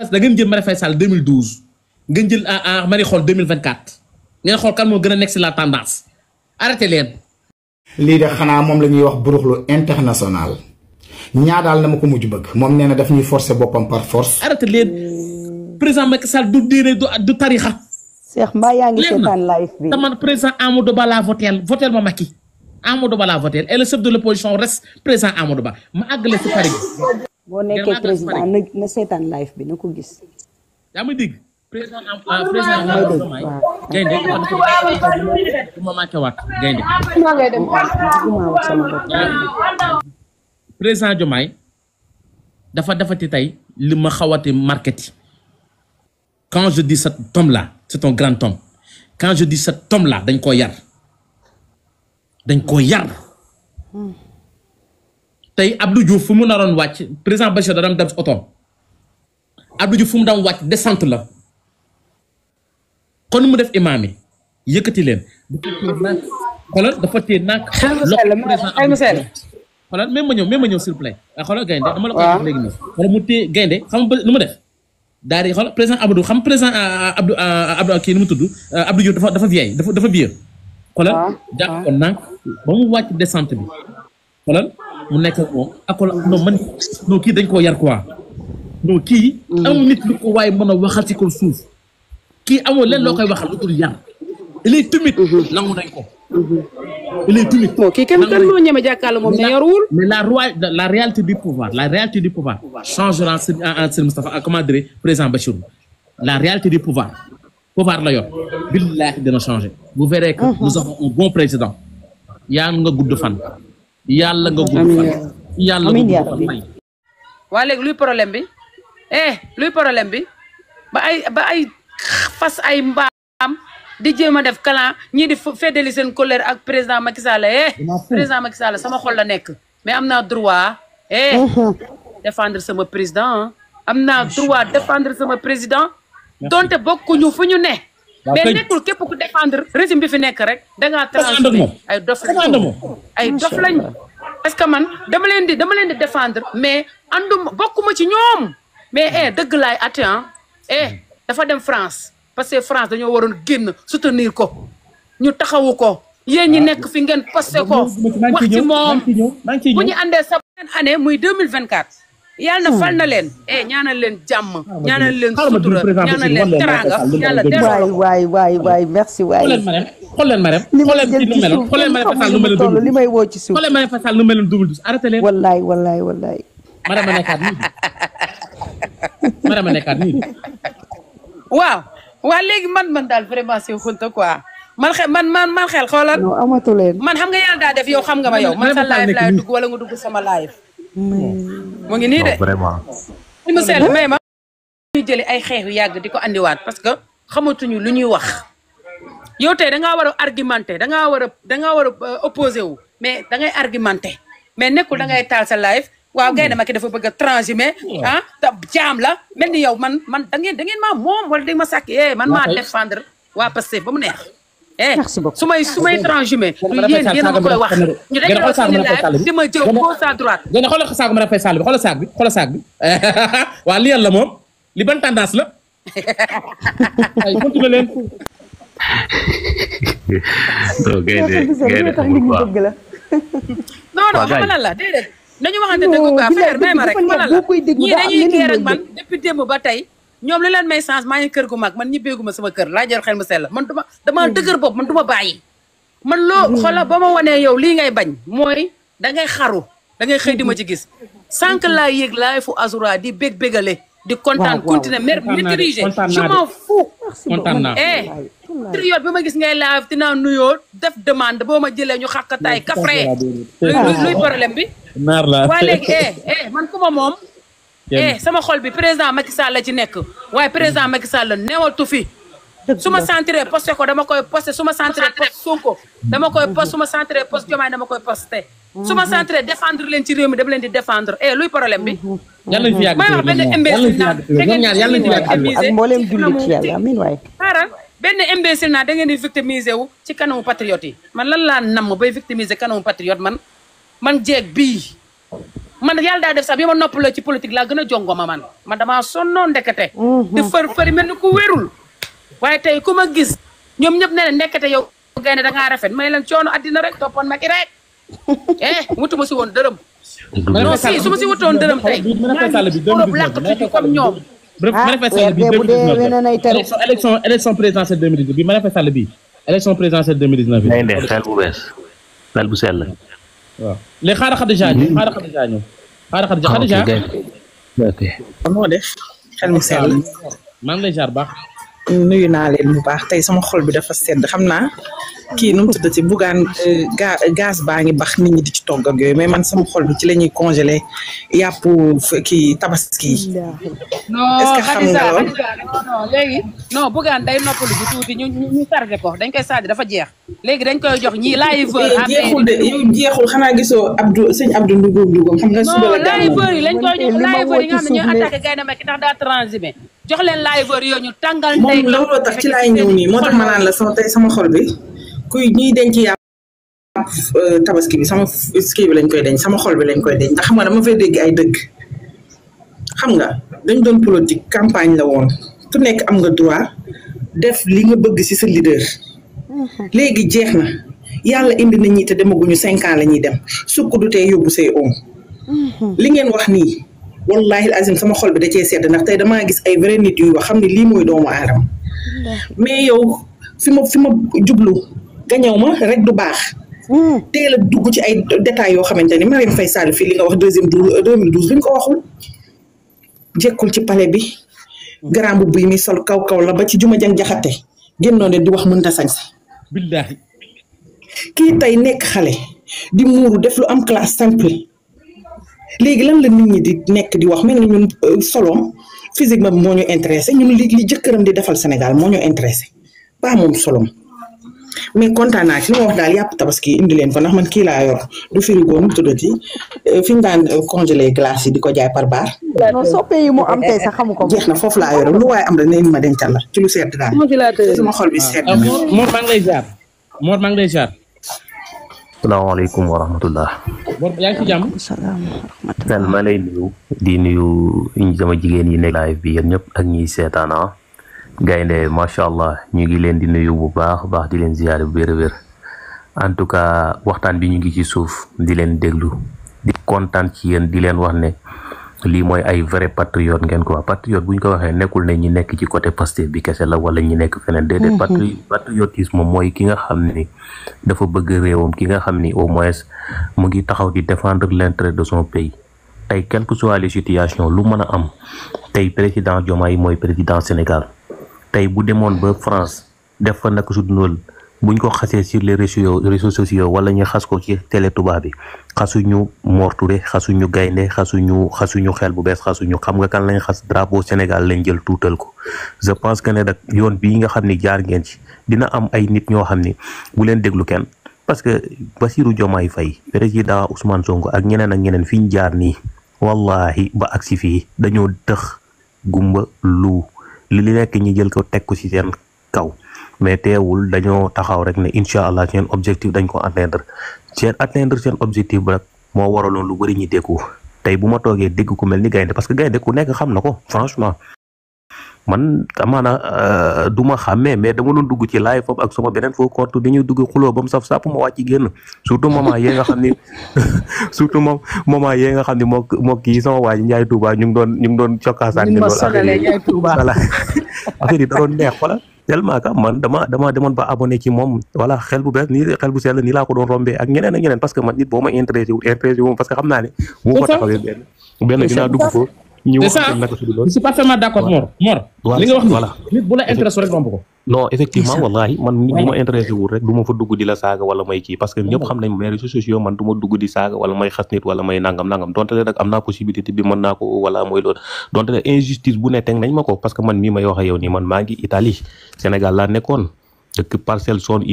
da ngeen jël Marième Faye Sall 2012 ngeen jël Marie xool 2024 ngeen xool kan moo gën a nekk si la tendance arrêté leen. lii de xanaa moom la ñuy wax buruxlu international ñaa daal na ma ko mujj bëgg moom nee na daf ñuy forcer boppam par force. arrêté leen président Macky Sall du diine du tarixa. Cheikh mbaa yaa ngi seetaan live bi. man président Amadou Ba laa votel ma Macky Amadou Ba laa votel et le chef de l'opposition reste président Amadou Ba ma àggale si Paris. boo nekkee président na seetaan live bi na ko gis. yaa may dégg président Amadou Ba gaynde du ma manqué waat gaynde président Diomaye dafa defati tey li ma xawati marketing quand je dis cet homme là c'est un grand homme quand je dis cet homme là dañ koo yar tey Abdou Diouf fu mu naroon wàcc président Bachir da doon dem si otoom Abdou Diouf fu mu daan wàcc descente la kon mu def imaam yi yëkkati leen xoolal dafa téye naag xoolal même ma ñëw s'il vous plaît xoolal gaynde dama la ko wax léegi nii xoolal mu téye gaynde xam nga lu mu def daal di xoolal président Abdou xam président Abdou kii nu mu tudd Abdou Diouf dafa vieille dafa vieux xoolal jàpp ko naag ba mu wàcc descente bi xoolal mu nekk moom ak non kii dañ koo yar quoi non kii amul nit lu ko waaye mën a waxal ci ko suuf kii amul leen loo koy waxal lu dul yar il est timide nangu nañ ko il est timide kii kenn moo ñeme jàkkaarloo moom ne yorul mais la réalité du pouvoir changera en Moustapha comment dire président Bachir la réalité du pouvoir la yor billahi dina changer vous verrez que nous avons un bon président yaa nga gudd fan yàlla nga gudd fan yàlla nga gudd fan may waa léegi luy problème bi luy problème bi ba ay fas ay mbaam di jéem a def kalan ñii di feddali seen colère ak président Macky Sall président Macky Sall sama xol la nekk mais am naa droit défendre sama président am naa droit défendre sama président donte bokkuñu fu ñu ne mais nekkul képp ku défendre régime bi fi nekk rek dangaa transhumé ay dof lañ parce que man dama leen di défendre mais anduma bokkuma ci ñoom mais dëgg laay atte dafa dem France parce que France dañoo waroon génn soutenir ko ñu taxawu ko yéen ñi nekk fi ngeen posté ko wax ci moom bu ñu àndee sa année muy 2024 yàlla na fal na leen ñaanal leen jàmm ñaanal leen sutura ñaanal leen teraanga yàlla delloo waay merci waay xool leen Marème li may woo ci suuf xool leen Marème Faye Sall nu meloon double douze arrêté leen wallaay Marème a nekkaat nii waaw léegi man daal vraiment c'est xunta quoi man xel xoolal non amatu leen man xam nga yàlla daa def yow xam nga ma yow man sa live laay dugg wala nga dugg sama live mu ngi nii de vraiment mu sell may ma ñuy jëli ay xeex yu yàgg di ko andiwaat parce que xamatuñu lu ñuy wax yow tey dangaa war a argumenté dangaa war a opposé wu mais da ngay argumenté mais nekkul da ngay taal sa live waaw Gaynde Macky dafa bëgg a transhumé jaam la mel ni yow man da ngeen maa moom wala da ma sàkk man maa défendre waa Pastef ba mu neex su may transhumé yéen a ma koy wax ñu dañoo seen live di ma jëw gauche à droite gën a xoolal saagu Marème Faye Sall bi xoolal saag bi waa li yàlla moom li ban tendance la ay continue leen Gaynde non xam nga la déedéet nañu waxante dëgg quoi frère may ma rek wala la ñii dañuy kii rek man depuis démb ba tey ñoom li leen may chance maa ngi kër gu mag man ñibbeeguma sama kër laa jël xel mu sell man dama dëgër bopp man du ma bàyyi man loo xoolal ba ma wanee yow lii ngay bañ mooy da ngay xaru da ngay xëy di ma ci gis sànq laa yéeg laay fu Azura di bégale di kontaan continuer maîtriser je m'en fous période bi ma gis ngay live dinaa nuyoo def demande boo ma jëlee ñu xàqataay kafre luy problème bi waaye léegi man ku ma moom sama xol bi président Macky Sall la ci nekk waaye président Macky Sall la newatu fi su ma centré posté ko dama koy posté su ma centré poste Sonko dama koy poste su ma centré poste Diomaye dama koy posté su ma centré défendre leen ci réew mi dama leen di défendre luy problème bi yàlla nañu fi yàgg may wax benn imbécile naa ak mboolem jullit yàlla amiin waay xaaral benn imbécile naa da ngeen di victimiser wu ci kanamu patriote yi man lan laa namm bay victimiser kanamu patriote man jeeg bii man yàlla daa def sax bi ma noppaloo ci politique laa gën a jongoma man damaa sonnoon ndekete di fëri mel ni ku wérul waaye tey ku ma gis ñoom ñëpp ne ndekete yow gaynde da ngaa rafet may leen coono addina rek toppoon ma ki rek wutuma si woon dërëm non si su ma si wutoon dërëm tey Europe làqatu ci comme ñoom élection présidentielle 2019 bi Marième Faye Sall bi élection présidentielle 2019 bi xel bu bees xel bu sell waaw léegi xaaral Khadija ñëw xaaral Khadija ok moo def xel mu sell maa ngi lay jaar baax nuyu naa leen bu baax tey sama xol bi dafa sedd xam naa kii nu mu tuddati bugaan gaz baa ngi bax nit ñi di ci togg ak yooyu mais man sama xol bi ci la ñuy congelé yàpp kii tabaski yi. est-ce que xam nga lool non léegi non bugaan day noppalu ji tuuti ñu chargé ko dañ koy sàddi dafa jeex léegi dañ koy jox ñi liveur jeexul de yow jeexul xanaa gisoo sëñ Abdou Ndugum xam nga suba la liveur yi lañ koy jox liveur yi nga xam ne ñooy attaqué Gaynde Mekki ndax daa transhumé jox leen liveur yooyu ñu tàngal moom looloo tax ci laay ñëw nii moo tax ma naan la sama tey sama xol bi kuy ñuy denc yàpp tabaski bi sama kii bi lañ koy denc sama xol bi lañ koy denc ndax xam nga dama fay dégg ay dëgg xam nga dañ doon politique campagne la woon ku nekk am nga droit def li nga bëgg ci sa leader léegi jeex na yàlla indi na ñi te demaguñu 5 ans la ñuy dem sukk du tee yóbbu say oom li ngeen wax nii wallahi azim sama xol bi da cee sedd ndax tey damaa gis ay vrai nit yu wax xam ne lii mooy doomu aadama mais yow fi ma jublu gañaw ma rek du baax teel a dugg ci ay détails yoo xamante ni Marième Faye Sall fii li nga wax 2012 bi ñu ko waxul jekkul ci palais bi grand bu buy mi sol kaw la ba ci juma jang jaxate génnoon ne di wax mën ta sañse billahi kii tey nekk xale di muuru def lu am classe simple léegi lan la nit ñi di nekk di wax mel ni ñun solom physique ma moo ñu intéressé ñun li jëkkëram di defal Sénégal moo ñu intéressé ba moom solom mais kontaan naa ci li ma wax daal yàpp tabaski indi leen ko ndax man kii laa yor du frigo nu mu tuddati fi ñu daan congelé glace yi di ko jaay par bar. non soppe yi mu am tey sax xamu ko. jeex na foofu laa yor lu waaye am rek ne ma dencal la ci lu sedd daal. sama xol bi sedd na. Mor maa ngi lay jaar Mor maa ngi lay jaar. salaamaaleykum wa rahmatullah. Mor yaa ngi ci jàmm. man maa lay nuyu di nuyu sama jigéen yi nekk live bi yéen ñëpp ak ñiy seetaan gaynde macha allah ñu ngi leen di nuyu bu baax baax di leen ziyaare bu wér en tout cas waxtaan bi ñu ngi ci suuf di leen déglu di kontaan ci yéen di leen wax ne lii mooy ay vrai patriote ngeen ko wax patriote bu ñu ko waxee nekkul ne ñi nekk ci côté Pastef bi kese la wala ñi nekk feneen déedéet patriotisme mooy ki nga xam ni dafa bëgg réewam ki nga xam ni au moins mu ngi taxaw di défendre l'intérêt de son pays tey quelle que soit les situations lu mën a am tey président Diomaye mooy président Sénégal tey bu demoon ba France def fa nag su dundal buñ ko xasee sur les réseaux sociaux wala ñu xas ko ci télé tubaab bi xasuñu Mor Touré xasuñu gaynde xasuñu xel bu bees xasuñu xam nga kan lañ xas drapeau Sénégal lañ jël tuutal ko je pense que ne nag yoon bii nga xam ni jaar ngeen ci dina am ay nit ñoo xam ni bu leen déglu kenn parce que Bassirou Diomaye Faye président Ousmane Sonko ak ñeneen fi ñu jaar nii wallahi ba agsi fii dañoo tëx gumba lu li nekk ñi jël ko teg ko ci seen kaw mais teewul dañoo taxaw rek ne incha allah seen objectif dañ ko atteindre seen objectif ba rek moo waraloon lu bëri ñi déggu tey bu ma toogee dégg ku mel ni gaynde parce que gaynde ku nekk xam na ko franchement man amaana du ma xàmmee mais dama doon dugg ci live foofu ak sama beneen foo compte bi ñuy dugg xuloo ba mu saf sàpp ma wàcc génn surtout moment yee nga xam ni moo kii sama waa ji Njaay Tuuba ñu ngi doon cokkaasaan loolu voilà affaire yi da doon neex wala tellement que man dama demoon ba abonné ci moom voilà xel bu bees nii xel bu sell nii laa ko doon rombee ak ñeneen parce que man nit boo ma intéressé wu parce que xam naa ne bu ma taxawee benn dinaa dugg foofu ñu wax naka su dul je suis parfaitement d'accord Mor li nga wax ni nit bu la intéressé rek romb ko non effectivement wallahi man nit bu ma intéressé wul rek du ma fa dugg di la saaga wala may kii parce que ñëpp xam nañ réseaux sociaux man du ma dugg di saaga wala may xas nit wala may nangam donte ne nag am naa possibilité bi mën naa ko wala mooy loolu donte ne injustice bu ne teg nañ ma ko parce que man mii may wax ak yow nii man maa ngi Italie Sénégal laa nekkoon dëkk parcelle zone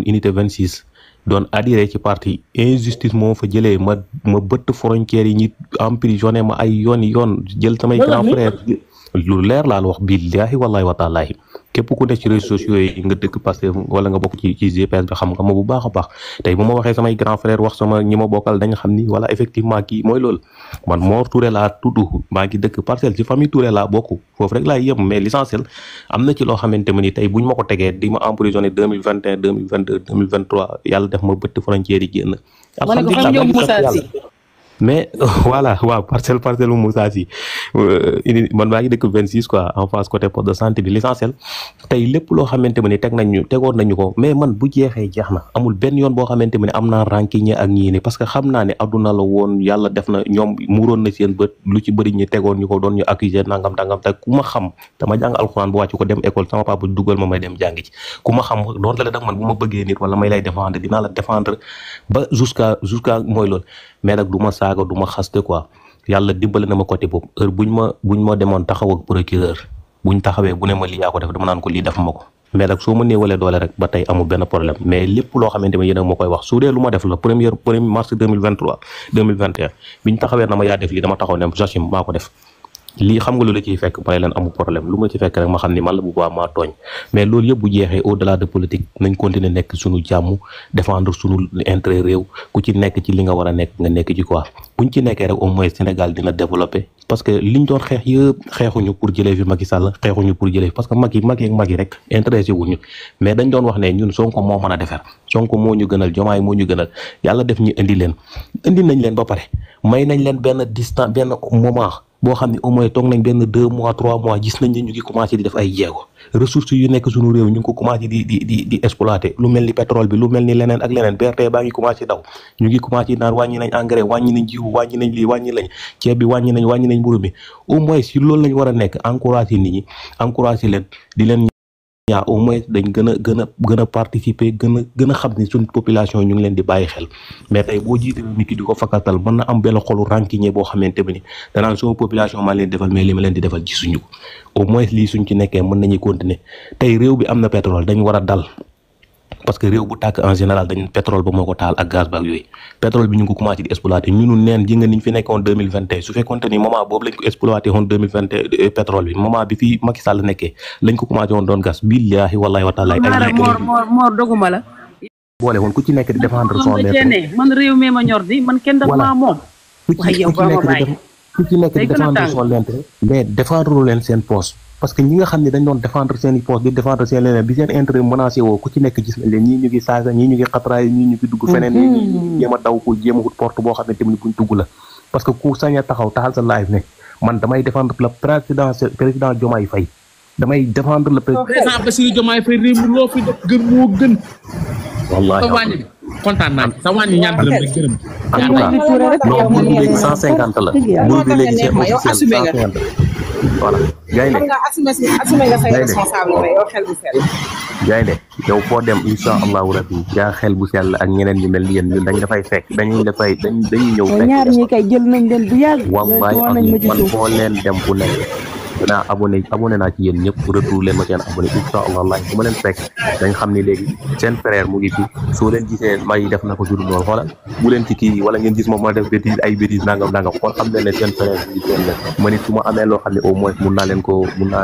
unité 26 doon adhéré ci parti injustice moo fa jëlee ma bëtt frontières yi ñi emprisonné ma ay yoon jël samay grand frère lu leer laa la wax billahi wallahi wa taalahi képp ku nekk ci réseaux sociaux yi nga dëkk Pastef wala nga bokk ci GPS bi xam nga ma bu baax a baax tey bu ma waxee samay grand frère wax sama ñi ma bokkal dañ xam ni wala effectivement kii mooy loolu man Mor Touré laa tudd maa ngi dëkk Parcelles ci famille Touré laa bokk foofu rek laay yem mais l'essentiel am na ci loo xamante ni tey buñ ma ko tegee di ma emprisonné 2021 2022 2023 yàlla def ma bëtt frontière yi génn mais voilà waaw parcelle mu Moussa Sy man maa ngi dëkk 26 quoi en face côté poste de santé bi l'essentiel tey lépp loo xamante ni tegoon nañu ko mais man bu jeexee jeex na amul benn yoon boo xamante ni am naa rancune ak ñii ni parce que xam naa ne adduna la woon yàlla def na ñoom muroon na seen bët lu ci bëri ñi tegoon ñu ko doon ñu accuser nangam tangam te ku ma xam dama jàng alxuraan bu wàcc ko dem école sama papa dugal ma may dem jàngi ci ku ma xam doon la dag man bu ma bëggee nit wala may lay défendre dinaa la défendre ba jusqu'à mooy loolu mais nag du ma saaga du ma xaste quoi yàlla dimbale na ma côté boobu heure buñ ma demoon taxaw ak procureur buñ taxawee bu ne ma lii yaa ko def dama naan ko lii def ma ko mais nag soo ma néewalee doole rek ba tey amul benn problème mais lépp loo xamante ne yéen a ma koy wax su dee lu ma def la premier mars 2021 biñ taxawee na ma yaa def lii dama taxaw ne Joachim maa ko def lii xam nga lu la ciy fekk may leen amul problème lu ma ci fekk rek ma xam ni man la bu baax maa tooñ mais loolu yëpp bu jeexee au delà de politique nañ continuer nekk suñu jàmm défendre suñu intérêt réew ku ci nekk ci li nga war a nekk nga nekk ci quoi buñ ci nekkee rek au moins Sénégal dina développer parce que liñ doon xeex yëpp xeexuñu pour jëlee fi Macky Sall xeexuñu pour jëlee fi parce que Macky rek intéressé wuñu mais dañ doon wax ne ñun Sonko moo mën a defar Sonko moo ñu gënal Diomaye moo ñu gënal yàlla def ñu indi nañ leen ba pare may nañ leen benn distance benn moment boo xam ne au moins toog nañ benn 2 mois 3 mois gis nañ ne ñu ngi commencé di def ay jéego ressources yu nekk suñu réew ñu ngi ko commencé di exploiter lu mel ni pétrole bi lu mel ni leneen ak leneen BRT baa ngi commencé daw ñu ngi commencé naan wàññi nañ engrais wàññi nañ jiwu wàññi nañ lii wàññi nañ ceeb bi wàññi nañ mburu mi au moins si loolu lañ war a nekk encouragé nit ñi encouragé leen di leen ñaa au moins dañ gën a participer gën a xam ni suñ population ñu ngi leen di bàyyi xel mais tey boo jiite nit ki di ko fakkatal mën na am benn xolu rancunier boo xamante ni danaan sama population maa leen defal mais li ma leen di defal gisuñu ko au moins lii suñ ci nekkee mën nañuy continuer tey réew bi am na pétrole dañ war a dal parce que réew bu tàkk en général dañ pétrole ba moo ko taal ak gaz ba ak yooyu pétrole bi ñu ngi ko commencé di exploiter ñunu neen ji nga niñ fi nekkoon 2021 su fekkoonte ni moment boobu lañ ko exploité woon 2021 pétrole bi moment bi fii Macky Sall nekkee lañ ko commencé woon doon gas billahi wallahi wa taala Mor doguma la boole woon ku ci nekk di défendre son intérêt man réew mi ma ñor di man kenn daf maa moom ku ci nekk di défendre son intérêt mais défendre leen seen poste parce que ñi nga xam ne dañ doon défendre seen i poste di défendre seen leneen bi seen intérêt menacé woo ku ci nekk gis nañ leen ñii ñu ngi saaga ñii ñu ngi xatraay ñii ñu ngi dugg feneen ñii ñu ngi jéem a daw ko jéem a wut porte boo xam ne tamit buñ dugg la parce que ku sañ a taxal sa live ne man damay défendre le président Diomaye Faye damay défendre le président Bassirou Diomaye Faye réew mi loo fi def gën moo gën wallaahi kontaan naa sa wàññi ñaan dërëm rek gërëm en tout cas non bur bi léegi 150 la bur bi léegi c'est officiel 150 voilà gaynde gaynde yow foo dem insha allahu rabbi yaa xel bu sell ak ñeneen ñi mel ni yéen ñun dañ dafay fekk dañuy ñëw fekk ñaar ñi kay jël nañ leen bu yàgg wallahi man foo leen dem bu nekk dinaa abonné naa ci yéen ñëpp retour leen ma seen abonné insha allah laaj bu ma leen fekk dañ xam ni léegi seen frère mu ngi fi soo leen gisee may def na ko jur noonu xoolal bu leen ci kii wala ngeen gis moom ma def bêtise ay bêtise nangam xool xam leen ne seen frère mu ngi seen ma nit su ma amee loo xam ne au moins mun naa leen ko mën a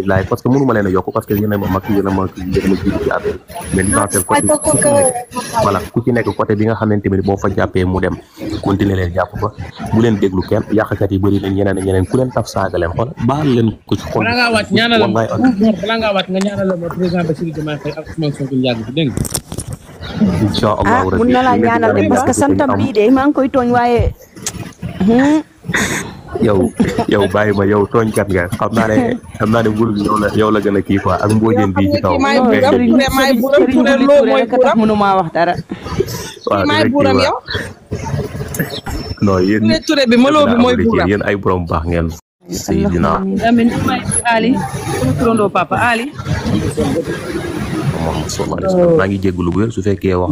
laaj parce que mënu ma leen a yokk parce que yéen a ma mag yéen a ma jiitu ci affaire mais l'essentiel côté voilà ku ci nekk côté bi nga xamante ni boo fa jàppee mu dem continuer leen jàpp fa bu leen déglu kenn yàqkat yi bëri nañ ñeneen ku leen taf saaga leen xool baal leen ko ci xol balaa ngaa wàcc ñaanal nga ñaanal ma président Bassirou Diomaye Faye ak Ousmane Sonko yàgg fi dégg nga insha Allah mun na laa ñaanal de parce que santam bii de maa ngi koy tooñ waaye yow bàyyi ma yow tooñkat nga xam naa ne mburu bi yow la gën a kii quoi ak mbóojeen bii ci kaw tax mënu maa wax dara waaw buuram yow non yéen Touré bi maloo bi mooy buuram yéen ay borom baax ngeen Seydina amin Ali sama turandoo papa Ali maa ngi jégalu bu wér su fekkee wax